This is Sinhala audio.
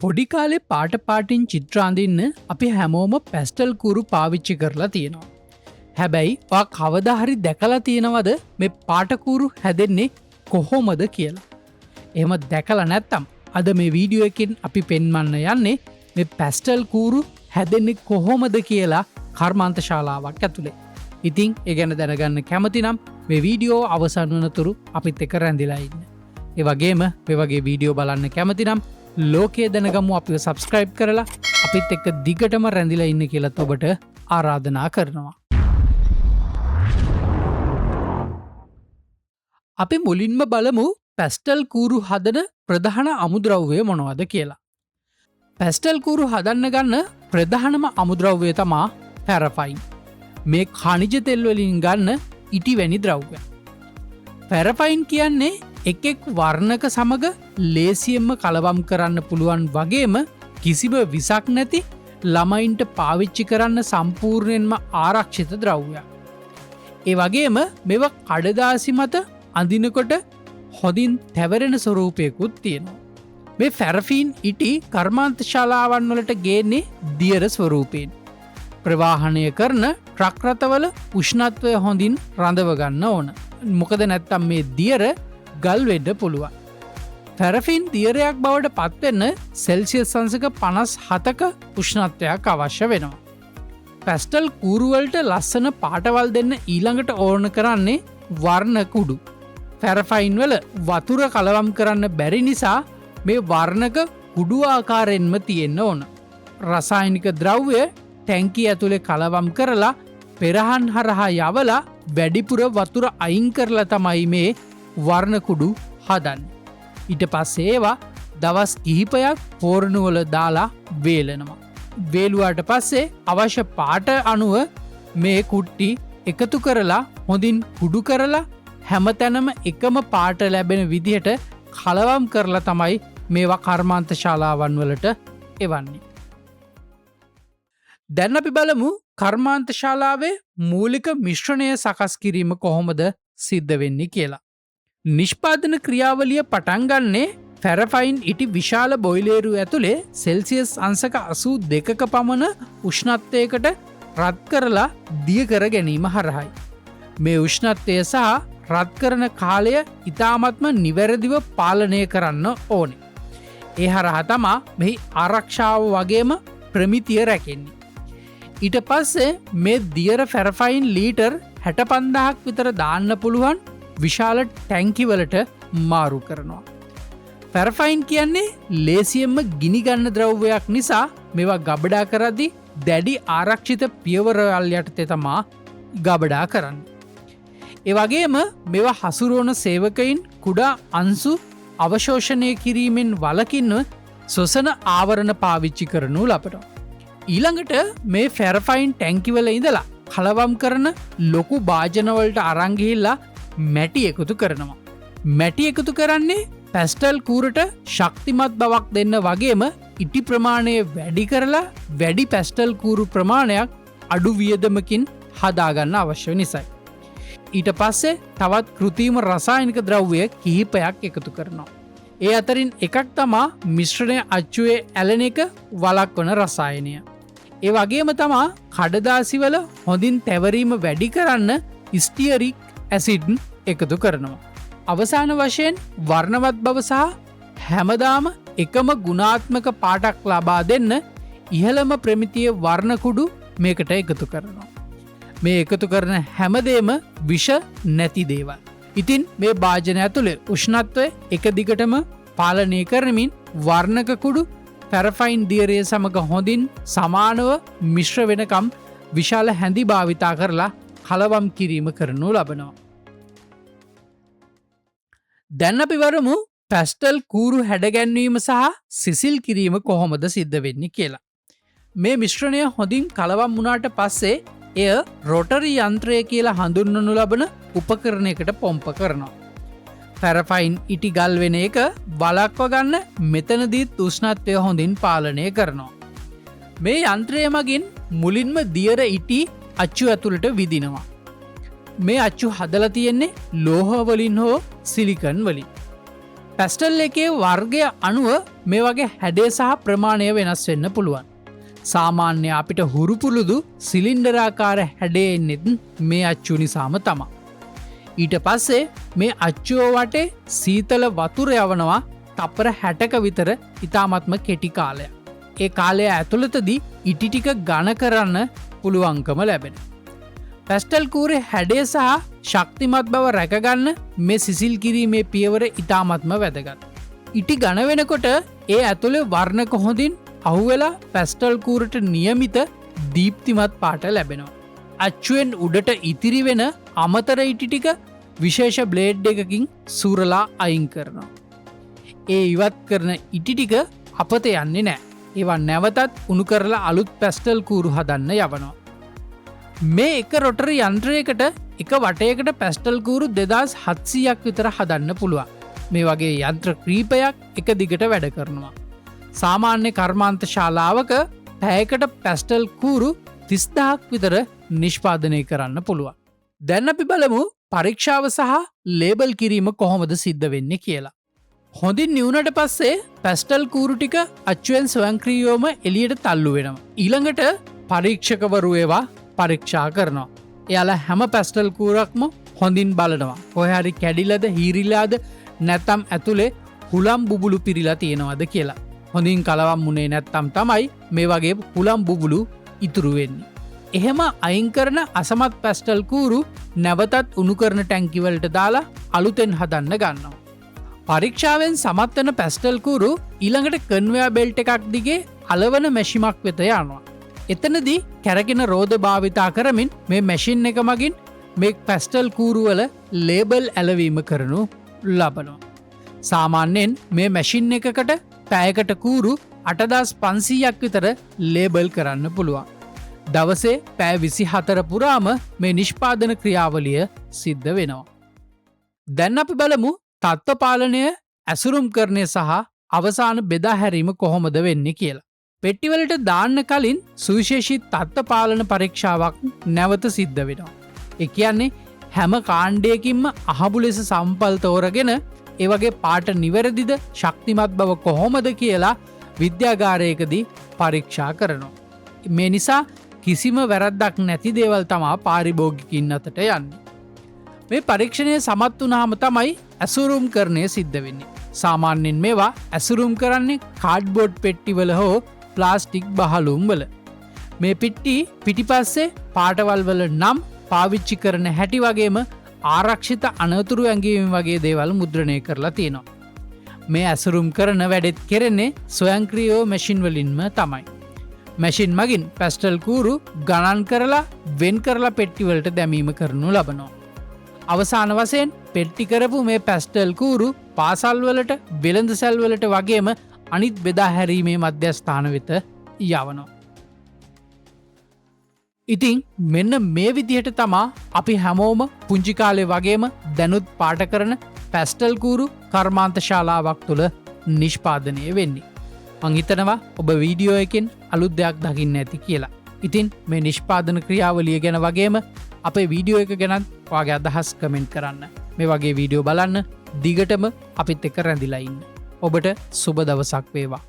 පොඩි කාලේ පාට පාටින් චිත්‍ර අඳින්න අපි හැමෝම පැස්ටල් කූරු පාවිච්චි කරලා තියෙනවා. හැබැයි ඔයා කවදා හරි දැකලා තියෙනවද මේ පාට කූරු හැදෙන්නේ කොහොමද කියලා? එහෙම දැකලා නැත්තම් අද මේ වීඩියෝ එකෙන් අපි පෙන්වන්න යන්නේ මේ පැස්ටල් කූරු හැදෙන්නේ කොහොමද කියලා කර්මාන්ත ශාලාවක් ඇතුලේ. ඉතින් ඒ ගැන දැනගන්න කැමති නම් මේ වීඩියෝ අවසන් වනතුරු අපිත් එක්ක රැඳිලා ඉන්න. ඒ වගේම මේ වගේ වීඩියෝ බලන්න කැමති නම් ලෝකයේ දැනගමු අපිව සබ්ස්ක්‍රයිබ් කරලා අපිත් එක්ක දිගටම රැඳිලා ඉන්න කියලාත් ඔබට ආරාධනා කරනවා. අපි මුලින්ම බලමු පැස්ටල් කූරු හදන ප්‍රධාන අමුද්‍රව්‍ය මොනවද කියලා. පැස්ටල් කූරු හදන්න ගන්න ප්‍රධානම අමුද්‍රව්‍ය තමා පැරෆයින්. මේ ඛනිජ තෙල් වලින් ගන්න ඉටි වැනි ද්‍රව්‍ය. පැරෆයින් කියන්නේ එක් එක් වර්ණක සමග ලේසියෙන්ම කලවම් කරන්න පුළුවන් වගේම කිසිම විසක් නැති ළමයින්ට පාවිච්චි කරන්න සම්පූර්ණයෙන්ම ආරක්ෂිත ද්‍රව්‍යයක්. ඒ වගේම මේවා කඩදාසි මත අඳිනකොට හොඳින් තැවරෙන ස්වරූපයකුත් තියෙනවා. මේ ෆැරෆීන් ඉටි කර්මාන්ත ශාලාවන් වලට ගේන්නේ දියර ස්වරූපයෙන්. ප්‍රවාහනය කරන ට්‍රක් රථවල උෂ්ණත්වය හොඳින් රඳව ගන්න ඕන. මොකද නැත්තම් මේ දියර ගල් වෙන්න පුළුවන්. පැරෆින් දියරයක් බවට පත්වෙන්න සෙල්සියස් අංශක 57ක උෂ්ණත්වයක් අවශ්‍ය වෙනවා. පැස්ටල් කූරුවලට ලස්සන පාටවල් දෙන්න ඊළඟට ඕන කරන්නේ වර්ණ කුඩු. පැරෆයින් වල වතුර කලවම් කරන්න බැරි නිසා මේ වර්ණක කුඩු ආකාරයෙන්ම තියෙන්න ඕන. රසායනික ද්‍රව්‍ය ටැංකිය ඇතුලේ කලවම් කරලා පෙරහන් හරහා යවලා වැඩිපුර වතුර අයින් කරලා තමයි මේ වර්ණ කුඩු හදන්නේ. ඊට පස්සේ ඒවා දවස් කිහිපයක් පෝරණුවල දාලා වේලනවා. වේලුවාට පස්සේ අවශ්‍ය පාට අනුව මේ කුට්ටි එකතු කරලා හොඳින් කුඩු කරලා හැමතැනම එකම පාට ලැබෙන විදිහට කලවම් කරලා තමයි මේවා කර්මාන්ත ශාලාවන් වලට එවන්නේ. දැන් අපි බලමු කර්මාන්ත ශාලාවේ මූලික මිශ්‍රණය සකස් කිරීම කොහොමද සිද්ධ වෙන්නේ කියලා. නිෂ්පාදන ක්‍රියාවලිය පටන් ගන්නේ ෆැරෆයින් ඉටි විශාල බොයිලේරු ඇතුලේ සෙල්සියස් අංශක 82ක පමණ උෂ්ණත්වයකට රත් කරලා දිය කර ගැනීම හරහයි. මේ උෂ්ණත්වය සහ රත් කරන කාලය ඉතාමත්ම නිවැරදිව පාලනය කරන්න ඕනේ. ඒ හරහා තමා මෙහි ආරක්ෂාව වගේම ප්‍රමිතිය රැකෙන්නේ. ඊට පස්සේ මේ දියර ෆැරෆයින් ලීටර් 65000ක් විතර දාන්න පුළුවන් විශාල ටැංකිවලට මාරු කරනවා. පැරෆයින් කියන්නේ ලේසියෙන්ම ගිනි ගන්න ද්‍රව්‍යයක් නිසා මේවා ගබඩා කරද්දී දැඩි ආරක්ෂිත පියවරවල් යටතේ තමා ගබඩා කරන්නේ. ඒ වගේම මේවා හසුරුවන සේවකයින් කුඩා අංශු අවශෝෂණය කිරීමෙන් වළකින්න ශ්වසන ආවරණ පාවිච්චි කරනු ලබනවා. ඊළඟට මේ ෆැරෆයින් ටැංකිවල ඉඳලා කලවම් කරන ලොකු භාජනවලට අරන් ගිහිල්ලා මැටි එකතු කරනවා. මැටි එකතු කරන්නේ පැස්ටල් කූරට ශක්තිමත් බවක් දෙන්න වගේම ඉටි ප්‍රමාණය වැඩි කරලා වැඩි පැස්ටල් කූරු ප්‍රමාණයක් අඩු වියදමකින් හදාගන්න අවශ්‍ය නිසායි. ඊට පස්සේ තවත් කෘතිම රසායනික ද්‍රව්‍ය කිහිපයක් එකතු කරනවා. ඒ අතරින් එකක් තමා මිශ්‍රණය අච්චුවේ ඇලෙන එක වළක්වන රසායනය. ඒ වගේම තමා කඩදාසිවල හොඳින් තැවරීම වැඩි කරන්න ස්ටියරික් ඇසිඩ් එකතු කරනවා. අවසාන වශයෙන් වර්ණවත් බව සහ හැමදාම එකම ගුණාත්මක පාටක් ලබා දෙන්න ඉහළම ප්‍රමිතියේ වර්ණ කුඩු මේකට එකතු කරනවා. මේ එකතු කරන හැමදේම විෂ නැති දේවල්. ඉතින් මේ භාජන ඇතුලේ උෂ්ණත්වය එක දිගටම පාලනය කරමින් වර්ණක කුඩු පැරෆයින් දියරය සමග හොඳින් සමානව මිශ්‍ර වෙනකම් විශාල හැඳි භාවිතා කරලා කලවම් කිරීම කරනු ලබනවා. දැන් අපි වරමු පැස්ටල් කූරු හැඩගැන්වීම සහ සිසිල් කිරීම කොහොමද සිද්ධ වෙන්නේ කියලා. මේ මිශ්‍රණය හොඳින් කලවම් වුණාට පස්සේ එය රොටරි යන්ත්‍රය කියලා හඳුන්වනු ලබන උපකරණයකට පොම්ප කරනවා. පැරෆයින් ඉටි ගල් වෙන එක වළක්ව ගන්න මෙතනදීත් උෂ්ණත්වය හොඳින් පාලනය කරනවා. මේ යන්ත්‍රය මගින් මුලින්ම දියර ඉටි අච්චු ඇතුළට විදිනවා. මේ අච්චු හදලා තියෙන්නේ ලෝහ වලින් හෝ සිලිකන් වලින්. පැස්ටල් එකේ වර්ගය අනුව මේ වගේ හැඩය සහ ප්‍රමාණය වෙනස් වෙන්න පුළුවන්. සාමාන්‍ය අපිට හුරු පුරුදු සිලින්ඩරාකාර හැඩය එන්නෙත් මේ අච්චු නිසාම තමා. ඊට පස්සේ මේ අච්චුව වටේ සීතල වතුර යවනවා තප්පර 60ක විතර ඉතාමත්ම කෙටි කාලයක්. ඒ කාලය ඇතුළතදී ඉටි ටික ඝන කරන්න පුළුවන්කම ලැබෙනවා. පැස්ටල් කූරේ හැඩය සහ ශක්තිමත් බව රැකගන්න මේ සිසිල් කිරීමේ පියවර ඉතාමත්ම වැදගත්. ඉටි ඝන වෙනකොට ඒ ඇතුලේ වර්ණක හොඳින් අහුවෙලා පැස්ටල් කූරට නියමිත දීප්තිමත් පාට ලැබෙනවා. අච්චුවෙන් උඩට ඉතිරි වෙන අමතර ඉටි ටික විශේෂ බ්ලේඩ් එකකින් සූරලා අයින් කරනවා. ඒ ඉවත් කරන ඉටි ටික අපත යන්නේ නෑ. ඒවා නැවතත් උණු කරලා අලුත් පැස්ටල් කූරු හදන්න යවනවා. මේ එක රොටරි යන්ත්‍රයකට එක වටයකට පැස්ටල් කූරු 2700ක් විතර හදන්න පුළුවන්. මේ වගේ යන්ත්‍ර ක්‍රීපයක් එක දිගට වැඩ කරනවා. සාමාන්‍ය කර්මාන්ත ශාලාවක පැයකට පැස්ටල් කූරු 30,000ක් විතර නිෂ්පාදනය කරන්න පුළුවන්. දැන් අපි බලමු පරීක්ෂාව සහ ලේබල් කිරීම කොහොමද සිද්ධ වෙන්නේ කියලා. හොඳින් නිවුනට පස්සේ පැස්ටල් කූරු ටික අච්චුවෙන් ස්වයංක්‍රීයවම එළියට තල්ලු වෙනවා. ඊළඟට පරීක්ෂකවරු ඒවා පරීක්ෂා කරනවා. එයාලා හැම පැස්ටල් කූරක්ම හොඳින් බලනවා. කොහේ හරි කැඩිලාද හීරිලාද නැත්නම් ඇතුලේ හුලම් බුබුලු පිරීලා තියෙනවද කියලා. හොඳින් කලවම් වුණේ නැත්නම් තමයි මේ වගේ හුලම් බුබුලු ඉතුරු වෙන්නේ. එහෙම අයින් කරන අසමත් පැස්ටල් කූරු නැවතත් උණු කරන ටැංකි වලට දාලා අලුතෙන් හදන්න ගන්නවා. පරීක්ෂාවෙන් සමත් වන පැස්ටල් කූරු ඊළඟට කන්වෙයර් බෙල්ට් එකක් දිගේ අලවන මැෂිමක් වෙත යනවා. එතනදී කැරකෙන රෝද භාවිතා කරමින් මේ මැෂින් එක මගින් මේ පැස්ටල් කූරු වල ලේබල් ඇලවීම කරනු ලබනවා. සාමාන්‍යයෙන් මේ මැෂින් එකකට පැයකට කූරු 8500ක් විතර ලේබල් කරන්න පුළුවන්. දවසේ පැය 24 පුරාම මේ නිෂ්පාදන ක්‍රියාවලිය සිද්ධ වෙනවා. දැන් අපි බලමු තත්ත්ව පාලනය, ඇසුරුම් කරණය සහ අවසාන බෙදා හැරීම කොහොමද වෙන්නේ කියලා. පෙට්ටිවලට දාන්න කලින් සුවිශේෂී තත්ත්ව පාලන පරීක්ෂාවක් නැවත සිද්ධ වෙනවා. ඒ කියන්නේ හැම කාණ්ඩයකින්ම අහඹු ලෙස සම්පල් තෝරගෙන ඒ වගේ පාට නිවැරදිද ශක්තිමත් බව කොහොමද කියලා විද්‍යාගාරයකදී පරීක්ෂා කරනවා. මේ නිසා කිසිම වැරද්දක් නැති දේවල් තමා පාරිභෝගිකින් අතට යන්නේ. මේ පරීක්ෂණය සමත් වුණාම තමයි ඇසුරුම් කරණය සිද්ධ වෙන්නේ. සාමාන්‍යයෙන් මේවා ඇසුරුම් කරන්නේ කාඩ්බෝඩ් පෙට්ටිවල හෝ ප්ලාස්ටික් බහලුම් වල. මේ පෙට්ටි පිටිපස්සේ පාටවල් වල නම් පාවිච්චි කරන හැටි වගේම ආරක්ෂිත අනතුරු ඇඟවීම වගේ දේවල් මුද්‍රණය කරලා තියෙනවා. මේ ඇසුරුම් කරන වැඩෙත් කෙරෙන්නේ ස්වයංක්‍රීයව මැෂින් වලින්ම තමයි. මැෂින් මගින් පැස්ටල් කූරු ගණන් කරලා වෙන් කරලා පෙට්ටිවලට දැමීම කරනු ලබනවා. අවසාන වශයෙන් පෙට්ටි කරපු මේ පැස්ටල් කූරු පාසල් වලට, වෙළඳ සැල් වලට වගේම අනිත් බෙදා හැරීමේ මධ්‍යස්ථාන වෙත යවනවා. ඉතින් මෙන්න මේ විදිහට තමා අපි හැමෝම පුංචි කාලේ වගේම දැනුත් පාට කරන පැස්ටල් කූරු කර්මාන්ත ශාලාවක් තුළ නිෂ්පාදනය වෙන්නේ. මං හිතනවා ඔබ වීඩියෝ එකෙන් අලුත් දෙයක් දකින්න ඇති කියලා. ඉතින් මේ නිෂ්පාදන ක්‍රියාවලිය ගැන වගේම අපේ වීඩියෝ එක ගැනත් ඔයාගේ අදහස් කමෙන්ට් කරන්න. මේ වගේ වීඩියෝ බලන්න දිගටම අපිත් එක්ක රැඳිලා ඉන්න. ඔබට සුබ දවසක් වේවා.